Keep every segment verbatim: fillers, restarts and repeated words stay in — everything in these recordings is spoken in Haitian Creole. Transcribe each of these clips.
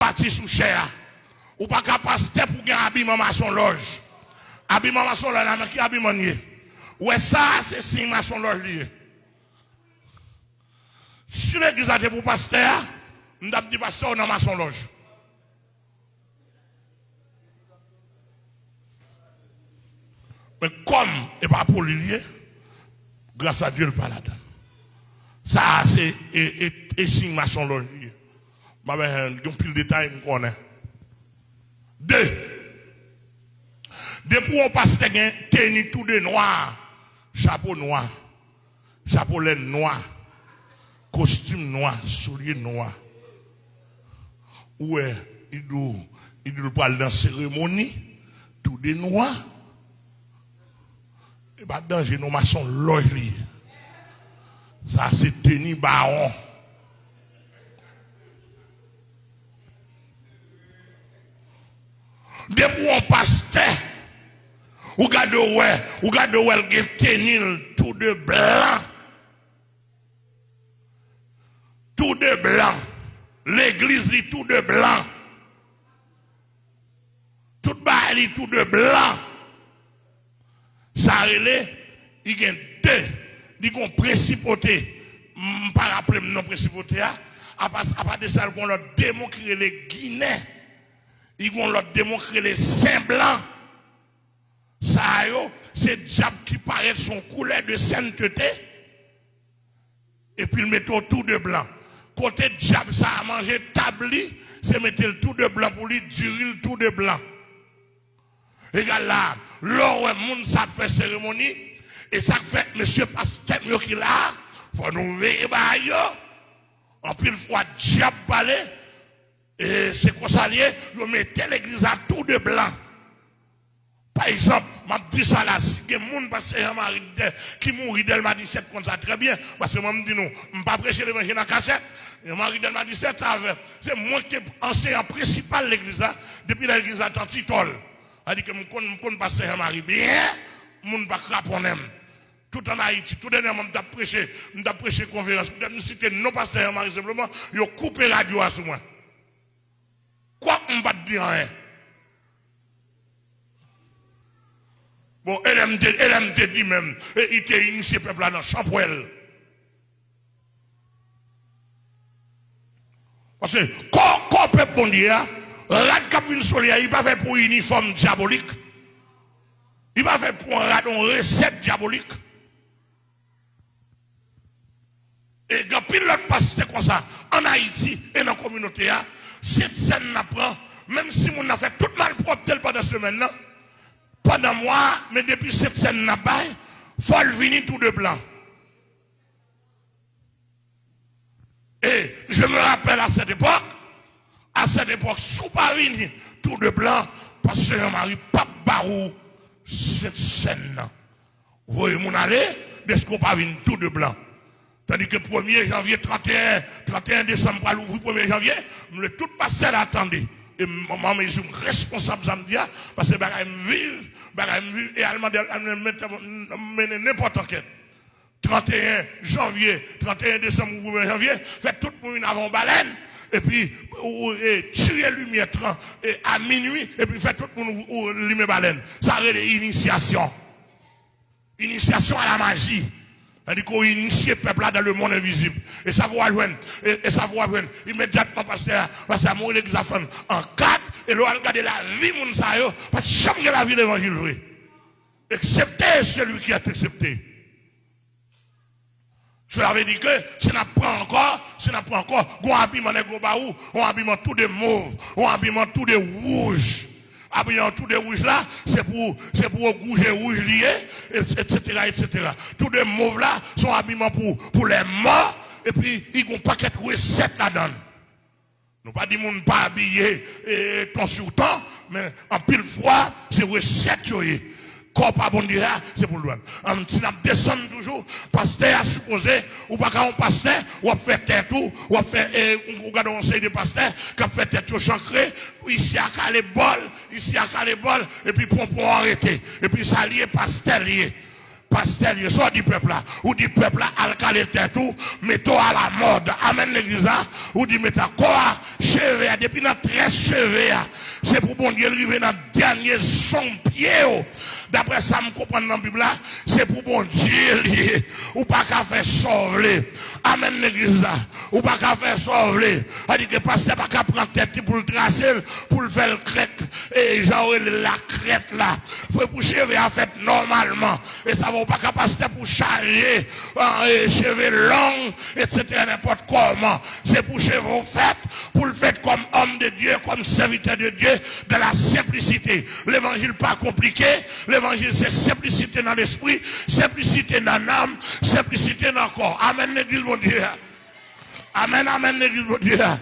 bati sou chè a. Ou pa ka pastè pou gen abiman masonlòj. Abiman masonlòj la, nan ki abiman l ye? Ou wè sa a, se siy masonlòj li ye. Si legliz la te pou pastè a, m t ap di pastè w nan masonlòj. Men kòm e pa pou li l ye, gras a Dye l pa ladan. Sa a se e, e, e siy masonlòj li ye. M pa bezwen gen pil detay m konnen. De, depi yon pastè gen teni tou de nwa, chapo nwa, chapo lèn nwa, kostim nwa, soulye nwa. Ou wè, idou, idou pral nan seremoni, tou de nwa. E pa danje non, masonlòj li ye. Sa se teni bawon. Depi yon pastè, ou gade w wè, ou gade w wè l gen teni l tou de blan. Tou de blan. Legliz li tou de blan. Tout bagay li tou de blan. Sa rele, li gen de, li gon prensipote. M pa raple m non prensipote a. Apa, apa de sa, l gon lòt demon ki rele Ginen. Li gon lòt demon ki rele Sen Blan. Sa yo, se dyab ki parèt son koulè de sentete. Epi l mete w tou de blan. Kote dyab sa a manje tab li, se mete l tou de blan pou li, diri l tou de blan. Egal la, lè w wè moun sa ap fè seremoni, e sa k fè mesye pastè m yo ki la a, fò nou veye bagay yo. Anpil fwa dyab pale, e se konsa l ye, yo mete legliz la tou de blan. Pa egzanp, m ap di sa la, si gen moun pastè Jean Marie de, ki mouri Dèlma disèt konn sa trè byen, paske mwen m di nou, m pa preche levanjil an kachèt. Jean Marie Dèlma disèt, sa fè, se mwen ki te anseyan prensipal legliz la, depi lè legliz la t an ti tòl. Sa di ke m konn, m konn pastè Jean Marie byen, moun pa kraponnen m. Tout an Ayiti, tou dènyèman m t ap preche, m t ap preche konferans, poutèt m site non pastè Jean Marie senpleman, yo koupe radyo a sou mwen. Kwak m pa t di anyen. Bon, e lè m te, e lè m te di menm, e, li te inisye pèp la nan chanpwèl. Paske kò, kò pèp Bondye a, rad k ap vin sou li a, li pa fèt pou inifòm dyabolik. Li pa fèt pou yon rad, yon resèt dyabolik. E gen anpil lòt pastè konsa, ann Ayiti e nan kominote a, sentsèn n ap pran, menm si moun nan fè tout malpwòpte l pandan semèn nan, pandan mwa a, men depi sentsèn n ap bay, fò l vini tou de blan. E je me rappelle à cette époque, à cette époque, si w pa vini tou de blan, pastè Jean Marie p ap ba ou sentsèn nan. Voye moun ale, dèske w pa vin tou de blan. Tandike premye janvye, tranteyen, tranteyen desanm pral ouvri premye janvye, m vle tout pastè la tande. E m, m an mezi m responsab sa m di a, paske bagay m viv, bagay m viv, e al mande, al mennen nenpòt ankèt. Tranteyen janvye, tranteyen desanm ou premye janvye, fè tout moun vin avè yon balèn, epi ou, ou, e, tiye limyè tran, e, a minui, epi fè tout moun ou, ou limen balèn. Sa rele inisyasyon. Initiation à la magie. Sa di ke w inisye pèp la dans le monde invisible. E sa fè w al jwenn, e, e sa fè w al jwenn imedyatman pastè a, pastè a mouri, legliz la fann an kat, e lè w al gade lavi moun sa yo, pa t janm gen lavi levanjil vre. Excepté celui qui est excepté. Cela veut dire que si n ap pran ankò, si n ap pran ankò, gon abiman nèg yo ba ou, yon abiman tou de mov, yon abiman tou de wouj. Abiman tou de wouj la, se pou, se pou gouje wouj li ye, et, etsetera, etsetera. Tou de mov la, se yon abiman pou, pou lè mò, epi li gon pakèt resèt ladan l. Nou pa di moun pa abiye, e, ton sou ton, men anpil fwa, se resèt yo ye. Kò pa Bondye a, se pou l dwat. An, si n ap desann toujou, pastè a sipoze, ou pa ka yon pastè, w ap fè tèt ou, w ap fè, e, ou, ou gade yon seri de pastè k ap fè tèt yo chankre, isi a kale bòl, isi a kale bòl, epi ponpon an rete. Epi sa l ye, pastè l ye. Pastè l ye, sa w di pèp la? Ou di pèp la al kale tèt ou, mete w alamòd. Amèn, legliz la. Ou di mete kò a, cheve a, depi nan très cheve a, se pou Bondye l rive nan dènye zong pye w. Daprè sa m konprann nan Bib la, se pou Bondye l ye. Ou pa ka fè sa w vle. Amèn, legliz la. Ou pa ka fè sa w vle. Sa di ke pastè pa ka pran tèt li pou l trase l, pou l fè l krèk, e jan yo rele l la, krèt la. Fò pou cheve a fèt nòmalman. E sa va, ou pa ka pastè pou chaje, an, e cheve long, etsetera, nenpòt kòman. Se pou cheve w fèt, pou l fèt kòm homme de Dieu, kòm serviteur de Dieu, dans la simplicité. Levanjil pa konplike, levanjil se senplisite nan lespri, senplisite nan nanm, senplisite nan kò. Amèn, legliz Bondye a. Amèn, amèn, legliz Bondye a.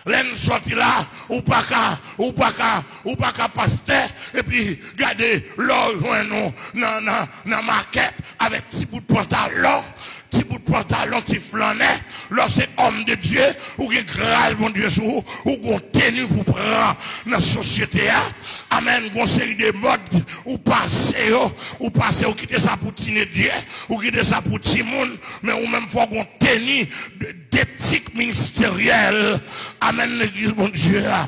Lè n sòti la, ou pa ka, ou pa ka, ou pa ka pastè, epi gade lè w jwenn ou nan, nan, nan makèt avèk ti bout pantalon, ti bout pantalon, ti flannè. Lè w se homme de Dieu, ou gen gras Bondye sou ou, ou gon teni pou pran nan sosyete a. Amèn, gon seri de mòd ou pase yo, ou pase, ou kite sa pou tinedye, ou kite sa pou timoun, men ou menm fò gon teni de, detik ministeryèl. Amèn, legliz Bondye a.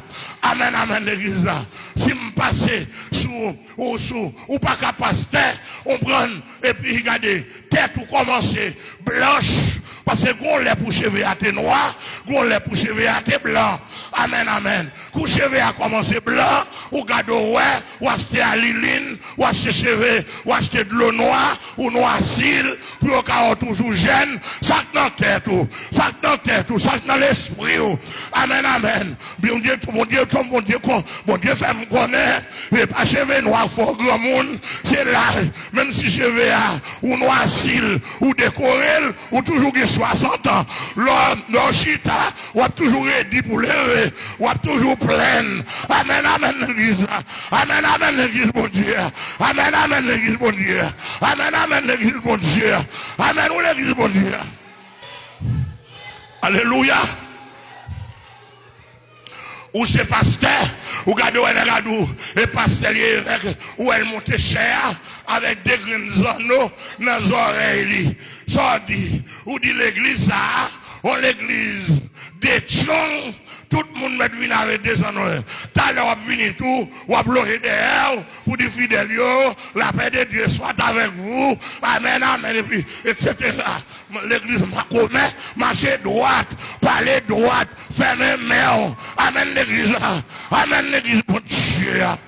Amèn, amèn, legliz la. Si m pase sou, ou sou, ou pa ka pastè, ou pran, epi gade, tèt ou kòmanse blanch, paske gon lè pou cheve a te nwa, gon lè pou cheve a te blan. Amèn, amèn. Kou cheve a kòmanse blan, ou gade w wè, ou achte alilin, ou achte cheve, ou achte dlo nwa, ou nwasi l, pou yo ka wè w toujou jèn, sa k nan tèt ou, sa k nan tèt ou, sa k nan lespri w. Amèn, amèn. Bondye, Bondye, Bondye, Bondye fè m konnen, e pa cheve nwa fè w granmoun, se laj. Menm si cheve a, ou nwasi l, ou dekore l, ou toujou gen swasant an. Lè w, lè w chita, w ap toujou redi pou leve. W ap toujou plèn. Amèn, amèn, legliz la. Amèn, amèn, legliz Bondye a. Amèn, amèn, legliz Bondye a. Amèn, amèn, legliz Bondye a. Amèn, ou legliz Bondye a. Alelouya. Ou se pastè, ou gade wè nèg la di w, e pastè l ye, evèk, ou wè l monte chè a, avèk de grenn zanno nan zòrèy li. Sa w di? Ou di legliz sa a, yon legliz de tchong, tout moun mèt vin avèk de zanno. Talè w ap vini tou, w ap lonje dèyè w pou di fidèl yo, la paix de Dieu soit avec vous, amèn, amèn, epi, etsetera. Legliz makomè, mache dwat, pale dwat, fèmen men w. Amèn, legliz la. Amèn, legliz Bondye a.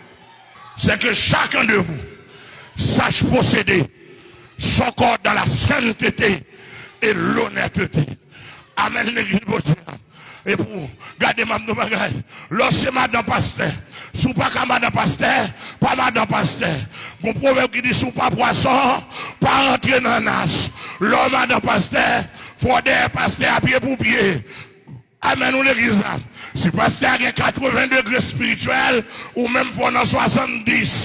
C'est que chacun de vous sache posséder son corps dans la sainteté et l'honnêteté. Amèn, legliz Bondye a. E pou gade, m ap di w bagay. Lè w se madan pastè, si w pa ka madan pastè, pa madan pastè. Gon pwovèb ki di, si w pa pwason, pa rantre nan nas. Lè w madan pastè, fò w dèyè pastè a pye pou pye. Amèn, ou legliz la. Si pastè a gen katreven degre espirityèl, ou menm fò w nan swasanndis.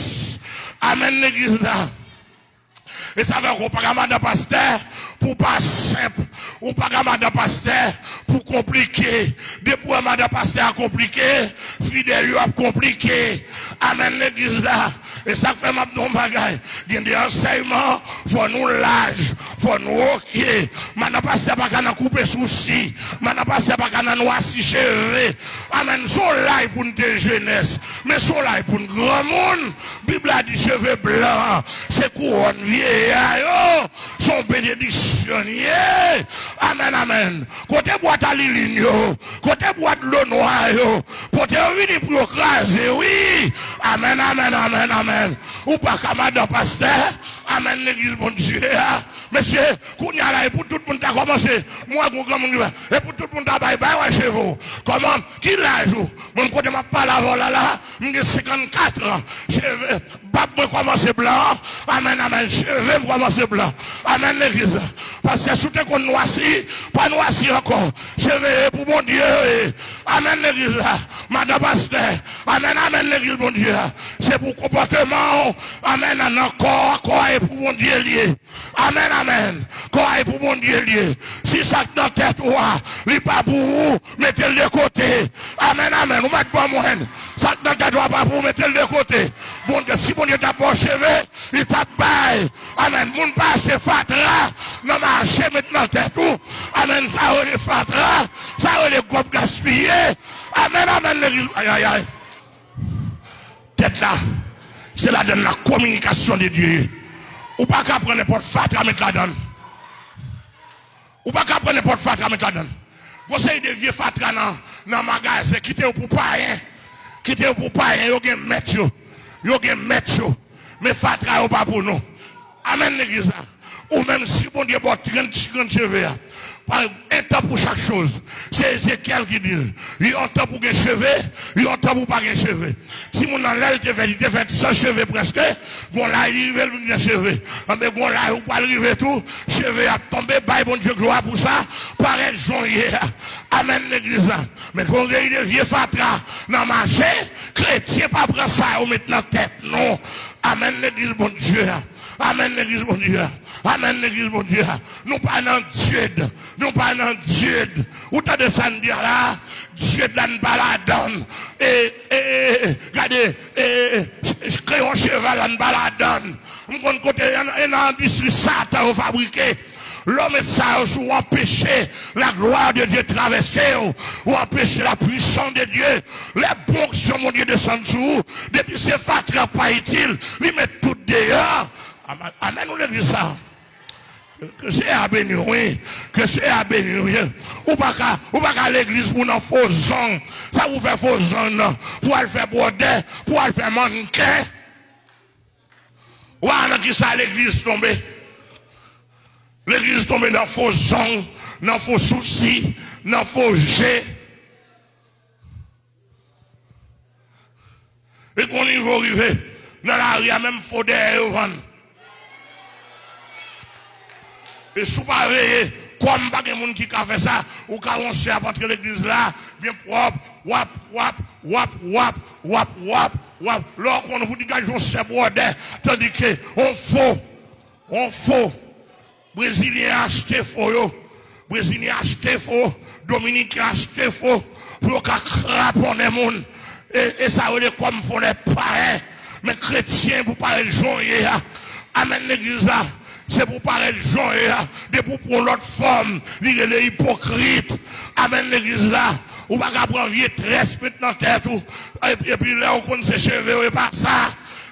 Amèn, legliz la. E sa fè ke w pa ka madan pastè pou w pa senp. Ou pa ka madan pastè pou w konplike. Depi w wè madan pastè a konplike, fidèl yo ap konplike. Amèn, legliz la. E sa k fè m ap di w yon bagay. Gen de ansèyman, fò nou laj, fò nou oke. Madan pastè pa ka nan koupe sousi. Madan pastè pa ka nan nwasi cheve. Amèn. Se yon lay pou n te jenès. Men se yon lay pou n granmoun. Bib la di cheve blan an, se kouwòn vyeya yo. Se yon benediksyon l ye. Amèn, amèn. Kote bwat alilin yo? Kote bwat dlo nwa yo? Pote yo vini pou yo kraze, wi. Amèn, amèn, amèn, amèn. Ou pa ka madan pastè. Amèn, legliz Bondye a. Mesye, kounye a la, e pou tout moun ta kòmanse. Mwen, gon granmoun ki fè, e pou tout moun ta bay, bay, wè cheve w. Kòman? Ki laj ou? Mwen, kote m ap pale avè w la, la, m gen senkannkat an. Cheve, bab mwen kòmanse blan. Amèn, amèn. Cheve m kòmanse blan. Amèn, legliz la. Pastè, si w te konn nwasi, pa nwasi ankò. Cheve e pou Bondye yo ye. Amèn, legliz la. Madan pastè. Amèn, amèn, legliz Bondye a. Se pou konpòteman w, amèn, nan kò a, kò a e pou Bondye l ye. Amèn, amèn. Kò a e pou Bondye l ye. Si sa k nan tèt ou a, li pa pou ou, mete l de kote. Amèn, amèn. Ou mèt ban mwen. Sa k nan tèt ou a pa pou ou, mete l de kote. Bondye, si Bondye t ap ba w cheve, li t ap bay. Amèn. Moun pa achte fatra nan mache met nan tèt ou. Amèn. Sa yo rele fatra. Sa yo rele kòb gaspiye. Amèn, amèn, legliz. Ay, ay, ay. Tèt la, se ladann la kominikasyon de Dye ye. Ou pa ka pran nenpòt fatra met ladann. Ou pa ka pran nenpòt fatra met ladann. Gon seri de vye fatra nan, nan magazen, kite yo pou payen. Kite yo pou payen, yo gen mèt yo. Yo gen mèt yo. Men fatra yo pa pou nou. Amèn, legliz la. Ou menm, si Bondye ba w trant, trant cheve a, pa, un temps pour chaque chose. Se Ezekyèl ki di l. Yon tan pou gen cheve, yon tan pou pa gen cheve. Timoun nan, lè l te fèt, li te fèt san cheve prèske. Gon laj li rive, l vin gen cheve. Anben, gon laj ou pral rive tou, cheve ap tonbe, bay Bondye glwa pou sa, parèt jan w ye a. Amèn, legliz la. Men gon gen de vye fatra nan mache, kretyen pa pran sa yo met nan tèt nou. Amèn, legliz Bondye a. Amèn, legliz Bondye a. Amèn, legliz Bondye a. Nou pa nan dyed. Nou pa nan dyed. Ou tande sa n di a la? Dyed la n pa ladann. E, e, e, e, gade, e, e, e, ch-, ch-, kreyon cheval la n pa ladann. M konn kote, e nan, e nan endistri Satan yo fabrike. Lè w met sa yo sou w, anpeche la gloire de Dieu travèse w, ou anpeche la puissance de Dieu. Lè bon onksyon Bondye desann sou ou, depi se fatra k pa itil, li met tout deyò. Amèn, amèn, ou legliz sa. Ke Seyè a beni w, wi. Ke Seyè a beni w, wi. Ou pa ka, ou pa ka legliz pou nan fo zong. Sa pou fè fo zong nan? Pou al fè bwòdè, pou al fè mannken. Wa nan kisa legliz tonbe? Legliz tonbe nan fo zong, nan fo sousi, nan fo je. E gon nivo rive, nan lari a, menm fo dèyè yo vann. E si w pa veye, kòm pa gen moun ki ka fè sa, ou ka wè yon sè ap antre legliz la, byen pwòp, w ap, w ap, w ap, w ap, w ap, w ap, w ap. Lè w konnen pou di gad yon sè bwòdè, tandike yon fo, yon fo. Brezilyen achte fo yo. Brezilyen achte fo. Dominiken achte fo. Pou yo ka kraponnen moun. E, e sa yo rele kòm fo dè payen. Men kretyen pou parèt jan w ye a. Amèn legliz la. Se pou parèt jan w ye a. Depi w pran lòt fòm, li rele ipokrit. Amèn legliz la. Ou pa ka pran vye très met nan tèt ou. Epi, epi lè ou konn se cheve w, e pa sa.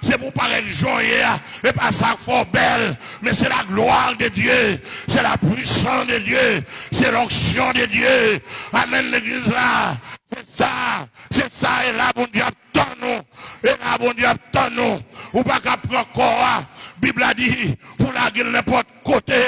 Se pou parèt jan w ye a. E pa sa k fè w bèl. Men se la gloire de Dieu. Se la puissance de Dieu. Se l'onction de Dieu. Amèn, legliz la. Se sa. Se sa. E la Bondye ap tann ou. E la Bondye ap tann ou. Ou pa ka pran kò a. Bib la di, pou lage l nenpòt kote.